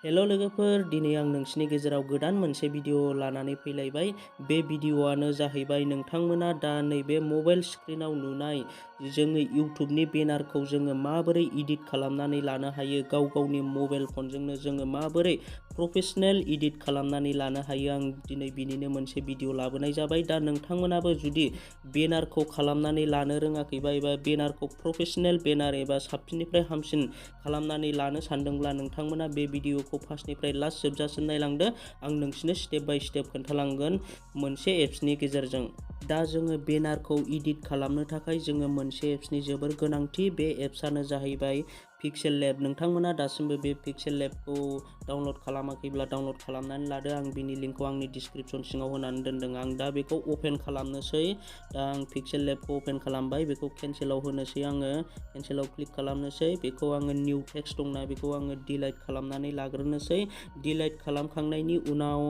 Hello लोगोफोर, दिनै आं नोंसिनि गेजेराव गोदान मोनसे भिडिअ लानानै फैलायबाय। बे भिडिअआनो जाहैबाय नोंथांमोना दा नैबे मबाइल स्क्रिनाव नुनाय जोङो इउटुबनि बेनारखौ जोङो माबोरै इडिट खालामनानै लानो हायो, गाव गावनि मबाइल फनजोंनो जोङो माबोरै प्रफेशनेल इडिट खालामनानै लानो हायो। आं दिनै बिनिनो मोनसे भिडिअ लाबोनाय जाबाय। दा नोंथांमोनाबो जुदि बेनारखौ खालामनानै लानो रोङाखैबा एबा बेनारखौ प्रफेशनेल बेनार एबा साबसिननिफ्राय हामसिन खालामनानै लानो सानदोंब्ला नोंथांमोना बे भिडिअखौ फार्स्टनिफ्राय लास्ट जोबजासिम नायलांदो। आं नोंसिनो स्टेप बाय स्टेप खोन्थालांगोन मोनसे एप्सनि गेजेरजों। दा जोङो बेनारखौ इडिट खालामनो थाखाय जोङो मोनसे एप्सनि जोबोर गोनांथि। बे एप्सआनो जाहैबाय पिक्सेललेब। नोंथांमोना दासिमबो बे पिक्सेललेबखौ डाउनलड खालामाखैब्ला डाउनलड खालामनानै लादो। आं बिनि लिंकखौ आंनि डिसक्रिपसन सिङाव होनानै दोनदों। आं दा बेखौ अपेन खालामनोसै। दा आं पिक्सेललेबखौ अपेन खालामबाय। बेखौ केन्सेलाव होनोसै आङो। केन्सेलाव क्लिक खालामनोसै। बेखौ आङो निउ टेक्स्ट दंना बेखौ आङो डिलाइट खालामनानै लाग्रोनोसै। डिलाइट खालामखांनायनि उनाव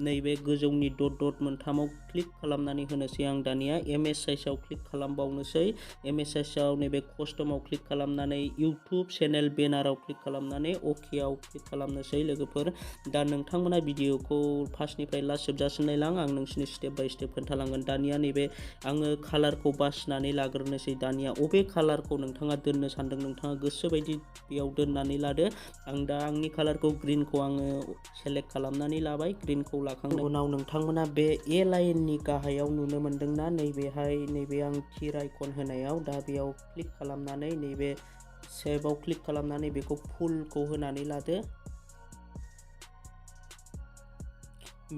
नैबे गोजौनि डट मोनथामाव क्लिक खालामनानै होनोसै। आं दानिया एमएस साइजआव क्लिक खालामबावनोसै। एमएस साइजआव नैबे कस्टमाव क्लिक खालामनानै इउटुब चेनेल बेनाराव क्लिक खालामनानै अकेआव क्लिक खालामनोसै लोगोफोर। दा नोंथांमोना भिडिअखौ फार्स्टनिफ्राय लास्ट जोबजासिम नायलां। आं नोंसिनि स्टेप बाय स्टेप खोन्थालांगोन। दानिया नैबे आङो कालारखौ बासिनानै लाग्रोनोसै। दानिया अबे कालारखौ नोंथाङा दोननो सानदों नोंथाङा गोसोबायदि बेयाव दोननानै लादो। आं दा आंनि कालारखौ ग्रिनखौ आङो सेलेक्ट खालामनानै लाबाय। ग्रिनखौ लाखांनायनि उनाव नोंथांमोना बे ए लाइननि गाहायाव नुनो मोनदोंना, नैबेहाय नैबे आं थिर आइकन होनायाव, दा बेयाव क्लिक खालामनानै नैबे सेभआव क्लिक खालामनानै बेखौ फुलखौ होनानै लादो।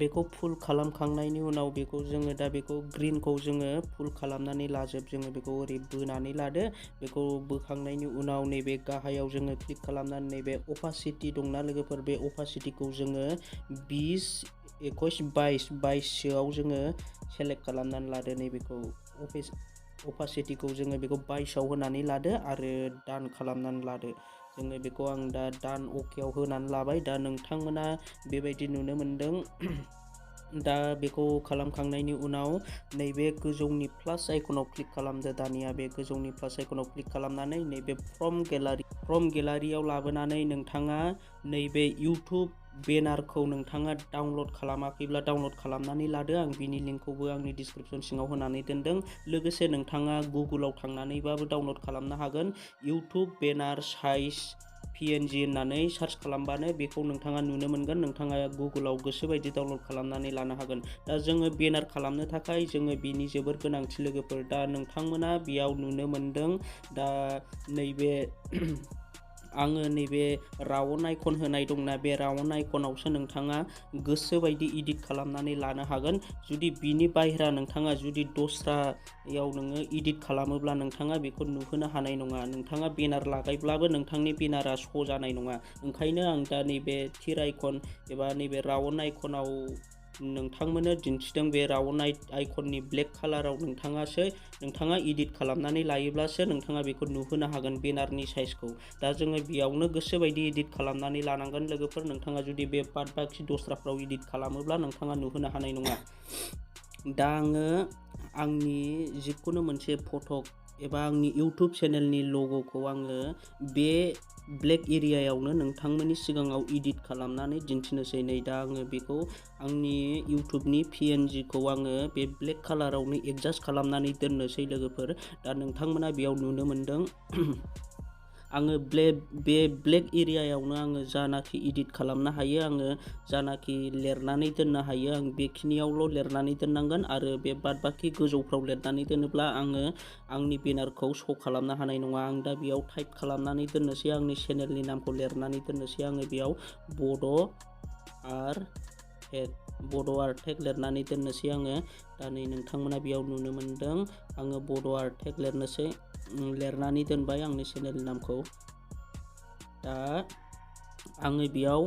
बेखौ फुल खालामखांनायनि उनाव बेखौ जोङो दा बेखौ ग्रिनखौ जोङो फुल खालामनानै जोङो बेखौ ओरै बोनानै लादो। बेखौ बोखांनायनि उनाव नैबे गाहायाव जोङो क्लिक खालामनानै नैबे अपासिटि दंना लोगोफोर, बे अपासिटिखौ जोङो 20, 21, 22सोआव जोङो सेलेक्ट खालामनानै लादो। नैबेखौ अपासिटिखौ जोङो बेखौ 22आव होनानै लादो आरो डान खालामनानै लादो। जोङो बेखौ आं दा डान अकेआव होनानै लाबाय। दा नोंथांमोना बेबायदि नुनो मोनदों। दा बेखौ खालामखांनायनि उनाव नैबे गोजौनि प्लास आइकनाव क्लिक खालामदो। दानिया बे गोजौनि प्लास आइकनाव क्लिक खालामनानै नैबे फ्रम गेलारियाव लाबोनानै नोंथाङा नैबे इउटुब बेनारखौ नोंथाङा डाउनलड खालामाखैब्ला डाउनलड खालामनानै लादो। आं बिनि लिंकखौबो आंनि डिसक्रिपसन सिङाव होनानै दोनदों। लोगोसे नोंथाङा गुगोलाव थांनानैबाबो डाउनलड खालामनो हागोन। इउटुब बेनार साइज PNG होननानै सार्च खालामबानो बेखौ नोंथाङा नुनो मोनगोन। नोंथाङा गुगोलाव गोसोबायदि डाउनलड खालामनानै लानो हागोन। दा जोङो बेनार खालामनो थाखाय जोङो बिनि जोबोर गोनांथि लोगोफोर। दा नोंथांमोना बेयाव नुनो मोनदों दा नैबे आङो नैबे राउन्ड आइकन होनाय दंना, बे राउन्ड आइकनावसो नोंथाङा गोसोबायदि इडिट खालामनानै लानो हागोन। जुदि बिनि बाहेरा नोंथाङा जुदि दस्रायाव नोङो इडिट खालामोब्ला नोंथाङा बेखौ नुहोनो हानाय नङा। नोंथाङा बेनार लागायब्लाबो नोंथांनि बेनारा श' जानाय नङा। ओंखायनो आं दा नैबे थिर आइकन एबा नैबे राउन्ड आइकनाव नोंथांमोननो दिन्थिदों। बे राउन्ड आइकननि ब्लेक कालाराव नोंथाङा इडिट खालामनानै लायोब्लासो नोंथाङा बेखौ नुहोनो हागोन बेनारनि साइजखौ। दा जोङो बेयावनो गोसोबायदि इडिट खालामनानै लानांगोन लोगोफोर। नोंथाङा जुदि बे बाद बाखि दस्राफ्राव इडिट खालामोब्ला नोंथाङा नुहोनो हानाय नङा। दा आङो आंनि जिखुनु मोनसे फट' एबा आंनि इउटुब चेनेलनि लग'खौ आङो बे ब्लेक एरियायावनो नोंथांमोननि सिगाङाव इडिट खालामनानै दिन्थिनोसै। नै दा आङो बेखौ आंनि इउटुबनि PNGखौ आङो बे ब्लेक कालारावनो एडजास्ट खालामनानै दोननोसै लोगोफोर। दा नोंथांमोना बेयाव नुनो मोनदों आङो बे ब्लेक एरियायावनो आङो जानाखि इडिट खालामनो हायो, आङो जानाखि लिरनानै दोननो हायो, आं बेखिनियावल' लिरनानै दोननांगोन। आरो बे बाद बाखि गोजौफ्राव लिरनानै दोनोब्ला आङो आंनि बेनारखौ श' खालामनो हानाय नङा। आं दा बेयाव टाइप खालामनानै दोननोसै, आंनि चेनेलनि नामखौ लिरनानै दोननोसै। आङो बेयाव बड' आर टेग लिरनानै दोननोसै आङो। दा नै नोंथांमोना बेयाव नुनो मोनदों आङो बड' आर टेग लिरनानै दोनबाय आंनि चेनेलनि नामखौ। दा आङो बेयाव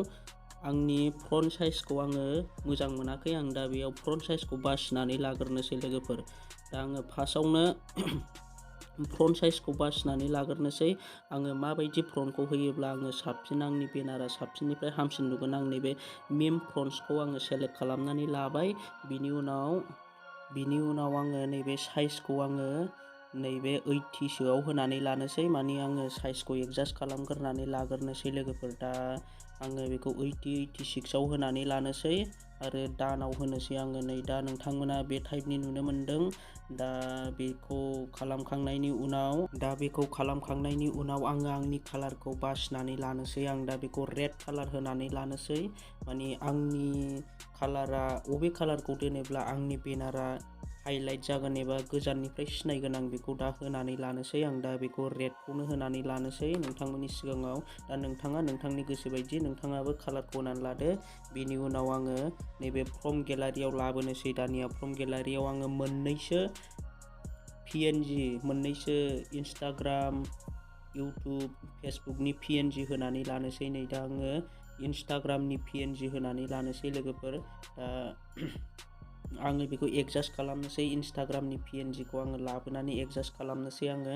आंनि फ्रन्ट साइजखौ आङो मोजां मोनाखै। आं दा बेयाव फ्रन्ट साइजखौ बासिनानै लाग्रोनोसै लोगोफोर। दा आङो फार्स्टआवनो फ्रन्ट साइजखौ बासिनानै लाग्रोनोसै। आङो माबायदि फ्रन्टखौ होयोब्ला आङो साबसिन, आंनि बेनारा साबसिननिफ्राय हामसिन नुगोन, आं नैबे मेम फ्रन्ट्सखौ आङो सेलेक्ट खालामनानै लाबाय। बिनि उनाव आङो नैबे साइजखौ आङो नैबे 80 सोआव होनानै लानोसै माने आङो साइजखौ एडजास्ट खालामग्रोनानै लाग्रोनोसै लोगोफोर। दा आङो बेखौ 86 आव होनानै लानोसै आरो दानाव होनोसै आङो। नै दा नोंथांमोना बे टाइपनि नुनो मोनदों। दा बेखौ खालामखांनायनि उनाव आङो आंनि कालारखौ बासिनानै लानोसै। आं दा बेखौ रेड कालार होनानै लानोसै। माने आंनि कालारा अबे कालारखौ दोनोब्ला आंनि बेनारा हाइलाइट जागोन एबा गोजाननिफ्राय सिनायगोन आं बेखौ दा होनानै लानोसै। आं दा बेखौ रेडखौनो होनानै लानोसै नोंथांमोननि सिगाङाव। दा नोंथाङा नोंथांनि गोसो बायदि नोंथाङाबो कालारखौ होनानै लादो। बेनि उनाव आङो नैबे फ्रम गेलारियाव लाबोनोसै। दानिया फ्रम गेलारियाव आङो मोननैसो इन्सटाग्राम, इउटुब, फेसबुकनि PNG होनानै लानोसै। नै दा आङो इन्सटाग्रामनि PNG होनानै लानोसै लोगोफोर। दा आङो बेखौ एडजास्ट खालामनोसै। इन्सटाग्रामनि PNGखौ आङो लाबोनानै एडजास्ट खालामनोसै आङो।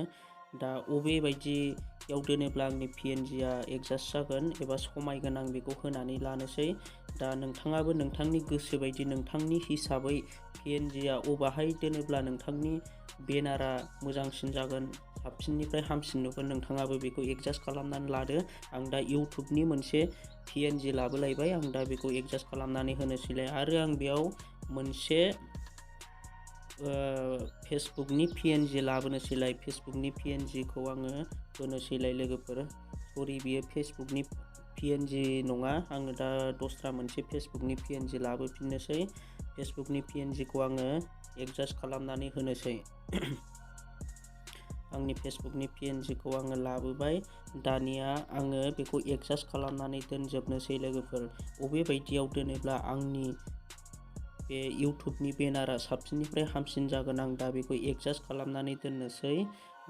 दा अबे बायदियाव दोनोब्ला आंनि PNGआ एडजास्ट जागोन एबा समायगोन आं बेखौ होनानै लानोसै। दा नोंथाङाबो नोंथांनि गोसो बायदि नोंथांनि हिसाबै PNGआ अबाहाय दोनोब्ला नोंथांनि बेनारा मोजांसिन जागोन, साबसिननिफ्राय हामसिन नुगोन, नोंथाङाबो बेखौ एडजास्ट खालामनानै लादो। आं दा इउटुबनि मोनसे PNG लाबोलायबाय। आं दा बेखौ एडजास्ट खालामनानै होनोसैलाय आरो आं बेयाव मोनसे फेसबुकनि PNG लाबोनोसैलाय। फेसबुकनि PNGखौ आङो होनोसैलाय लोगोफोर। सरि, बियो फेसबुकनि PNG नङा। आङो दा दस्रा मोनसे फेसबुकनि PNG लाबोफिननोसै। फेसबुकनि PNGखौ आङो एडजास्ट खालामनानै होनोसै। आंनि फेसबुकनि PNGखौ आङो लाबोबाय। दानिया आङो बेखौ एडजास्ट खालामनानै दोनजोबनोसै लोगोफोर। अबे बायदियाव दोनोब्ला आंनि बे इउटुबनि बेनारा साबसिननिफ्राय हामसिन जागोन, आं दा बेखौ एडजास्ट खालामनानै दोननोसै।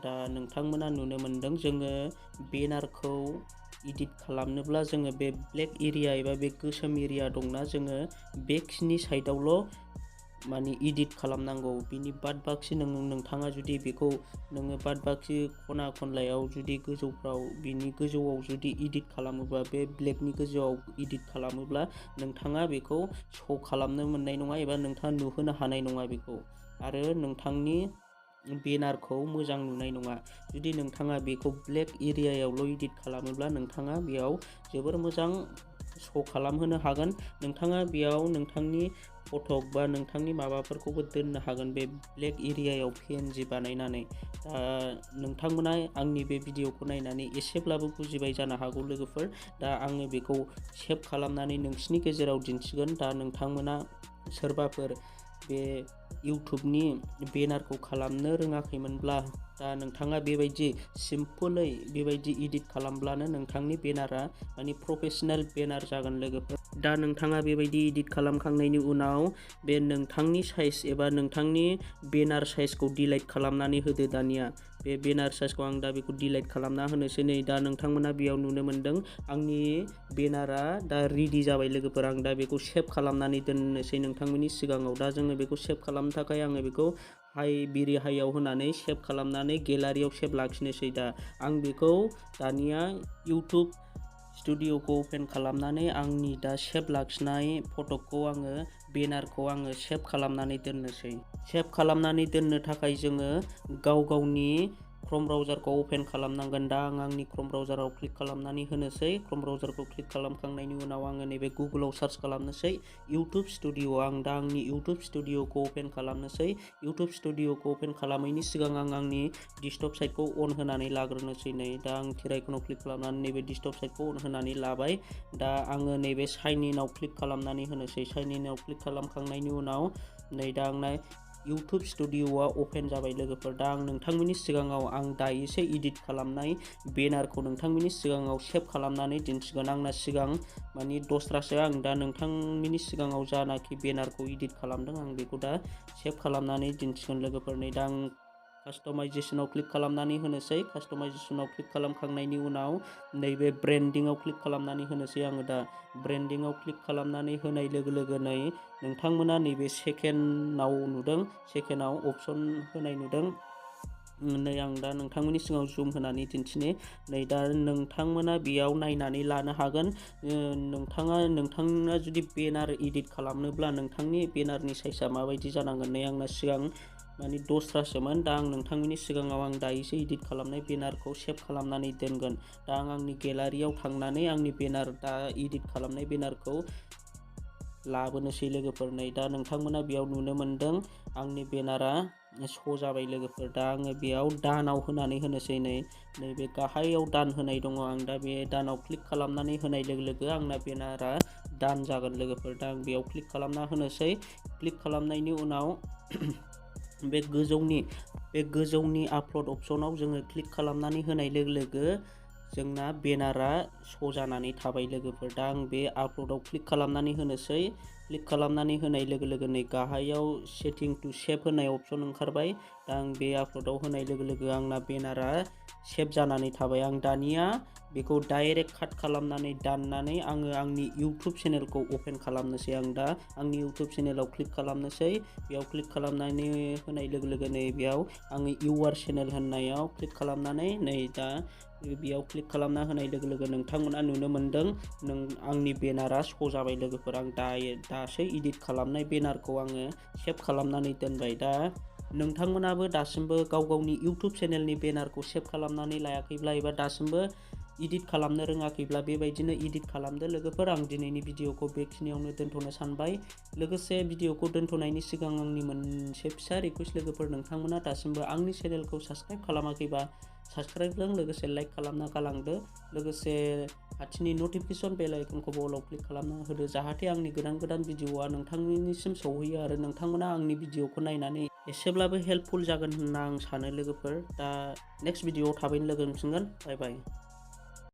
दा नोंथांमोना नुनो मोनदों जोङो बेनारखौ इदिट खालामनोब्ला जोङो बे ब्लेक एरिया एबा बे गोसोम एरिया दंना, जोङो बेखिनि साइडआवल' माने इदिट खालामनांगौ। बिनि बाद बाखि नोंथाङा जुदि बेखौ नोङो बाद बाखि खना खनलायाव जुदि गोजौफ्राव बिनि गोजौआव जुदि इदिट खालामोबा, बे ब्लेकनि गोजौआव इदिट खालामोब्ला नोंथाङा बेखौ शो खालामनो मोननाय नङा एबा नोंथाङा नुहोनो हानाय नङा बेखौ, आरो नोंथांनि बेनारखौ मोजां नुनाय नङा। जुदि नोंथाङा बेखौ ब्लेक एरियायावल' इदिट खालामोब्ला नोंथाङा बेयाव जोबोर मोजां शो खालामहोनो हागोन। नोंथाङा बेयाव नोंथांनि फटक बा नोंथांनि माबाफोरखौबो दोननो हागोन बे ब्लेक एरियायाव PNG बानायनानै। दा नोंथांमोना आंनि बे भिडिअखौ नायनानै एसेब्लाबो बुजिबाय जानो हागौ लोगोफोर। दा आङो बेखौ सेभ खालामनानै नोंसिनि गेजेराव दिन्थिगोन। दा नोंथांमोना सोरबाफोर बे इउटुबनि बेनारखौ खालामनो रोङाखैमोनब्ला, दा नोंथाङा बेबायदि सिम्पोलै बेबायदि इदिट खालामब्लानो नोंथांनि बेनारा माने प्रफेसनेल बेनार जागोन लोगोफोर। दा नोंथाङा बेबायदि इदिट खालामखांनायनि उनाव बे नोंथांनि साइज एबा नोंथांनि बेनार साइजखौ डिलाइट खालामनानै होदो। दानिया बे बेनार साइजखौ आं दा बेखौ डिलाइट खालामना होनोसै। नै दा नोंथांमोना बेयाव नुनो मोनदों आंनि बेनारा दा रेडि जाबाय लोगोफोर। आं दा बेखौ सेभ खालामनानै दोननोसै नोंथांमोननि सिगाङाव। दा जोङो बेखौ सेभ खालामनो थाखाय आङो बेखौ हाइव होनानै सेभ खालामनानै गेलारियाव सेभ लाखिनोसै। दा आं बेखौ दानिया इउटुब स्टुडिअ'खौ अपेन खालामनानै आंनि दा सेभ लाखिनाय फटकखौ आङो बेनारखौ आङो सेभ खालामनानै दोननोसै। सेभ खालामनानै दोननो थाखाय जोङो गाव गावनि क्रोम ब्राउजारखौ अपेन खालामनांगोन। दा आं आंनि क्रोम ब्राउजाराव क्लिक खालामनानै होनोसै। क्रोम ब्राउजारखौ क्लिक खालामखांनायनि उनाव आङो नैबे गुगोलाव सार्च खालामनोसै इउटुब स्टुडिअ'। आं दा आंनि इउटुब स्टुडिअ'खौ अपेन खालामनोसै। इउटुब स्टुडिअ'खौ अपेन खालामैनि सिगां आं आंनि डेस्कटप साइटखौ अन होनानै लाग्रोनोसै। नै दा आं थिर आइकनाव क्लिक खालामनानै नैबे डेस्कटप साइटखौ अन होनानै लाबाय। दा आङो नैबे साइन इनआव क्लिक खालामनानै होनोसै। साइन इनआव क्लिक खालामखांनायनि उनाव नै दा आंना इउटुब स्टुडिअ'आ अपेन जाबाय लोगोफोर। दा आं नोंथांमोननि सिगाङाव आं दायोसो इदिट खालामनाय बेनारखौ नोंथांमोननि सिगाङाव सेभ खालामनानै दिन्थिगोन। आंना सिगां माने दस्रासो, आं दा नोंथांमोननि सिगाङाव जानाखि बेनारखौ इदिट खालामदों आं बेखौ दा सेभ खालामनानै दिन्थिगोन लोगोफोर। नै दा आं कास्टमाइजेसनाव क्लिक खालामनानै होनोसै। कास्टमाइजेसनाव क्लिक खालामखांनायनि उनाव नैबे ब्रेन्डिंआव क्लिक खालामनानै होनोसै आङो। दा ब्रेन्डिंआव क्लिक खालामनानै होनाय लोगो लोगोनै नोंथांमोना नैबे सेकेन्डआव नुदों, सेकेन्डआव अपसन होनाय नुदों। नै आं दा नोंथांमोननि सिगाङाव जुम होनानै दिन्थिनि। नै दा नोंथांमोना बेयाव नायनानै लानो हागोन। नोंथाङा जुदि बेनार इदिट खालामनोब्ला नोंथांनि बेनारनि साइजआ माबायदि जानांगोन। नै आंना सिगां माने दस्रासोमोन दा आं नोंथांमोननि सिगाङाव आं दायोसो इडिट खालामनाय बेनारखौ सेभ खालामनानै दोनगोन। दा आं आंनि गेलारियाव थांनानै आंनि बेनार दा इडिट खालामनाय बेनारखौ लाबोनोसै लोगोफोर। नै दा नोंथांमोना बेयाव नुनो मोनदों आंनि बेनारा श' जाबाय लोगोफोर। दा आङो बेयाव दानाव होनानै होनोसै। नैबे गाहायाव दान होनाय दङ, आं दा बे दानाव क्लिक खालामनानै होनाय लोगो लोगो आंना बेनारा दान जागोन लोगोफोर। दा आं बेयाव क्लिक खालामना होनोसै। क्लिक खालामनायनि उनाव बे गोजौनि आपल'ड अपसनाव जोङो क्लिक खालामनानै होनाय लोगो लोगो जोंना बेनारा श' जानानै थाबाय लोगोफोर। दा आं बे आपल'डआव क्लिक खालामनानै होनोसै। क्लिक खालामनानै होनाय लोगो लोगो नै गाहायाव सेटिं टु सेभ होनाय अपसन ओंखारबाय। दा आं बे आपल'डआव होनाय लोगो लोगो आंना बेनारा सेभ जानानै थाबाय। आं दानिया बेखौ डाइरेक्ट काट खालामनानै दाननानै आङो आंनि इउटुब चेनेलखौ अपेन खालामनोसै। आं दा आंनि इउटुब चेनेलाव क्लिक खालामनोसै। बेयाव क्लिक खालामनानै होनाय लोगो लोगो नै बेयाव आङो इउआर चेनेल होननायाव क्लिक खालामनानै नै दा बेयाव क्लिक खालामना होनाय लोगो लोगो नोंथांमोना नुनो मोनदों आंनि बेनारा श' जाबाय लोगोफोर। आं दासो इडिट खालामनाय बेनारखौ आङो सेभ खालामनानै दोनबाय। दा नोंथांमोनाबो दासिमबो गाव गावनि इउटुब चेनेलनि बेनारखौ सेभ खालामनानै लायाखैब्ला एबा दासिमबो इडिट खालामनो रोङाखैब्ला बेबायदिनो इडिट खालामदो लोगोफोर। आं दिनैनि भिडिअखौ बेखिनियावनो दोनथ'नो सानबाय। लोगोसे भिडिअखौ दोनथ'नायनि सिगां आंनि मोनसे फिसा रिकुवेस्ट लोगोफोर, नोंथांमोना दासिमबो आंनि चेनेलखौ साबस्क्राइब खालामाखैबा साबस्क्राइबजों लोगोसे लाइक खालामना गालांदो। लोगोसे खाथिनि नटिफिकेसन बेल आइकनखौ अलाव क्लिक खालामना होदो, जाहाथे आंनि गोदान भिडिअआ नोंथांनिसिम सौहैयो आरो नोंथांमोना आंनि भिडिअखौ नायनानै एसेब्लाबो हेल्पफुल जागोन होनना आं सानो लोगोफोर। दा नेक्स्ट भिडिअआव थाबैनो लोगो मोनफिनगोन। बाय बाय।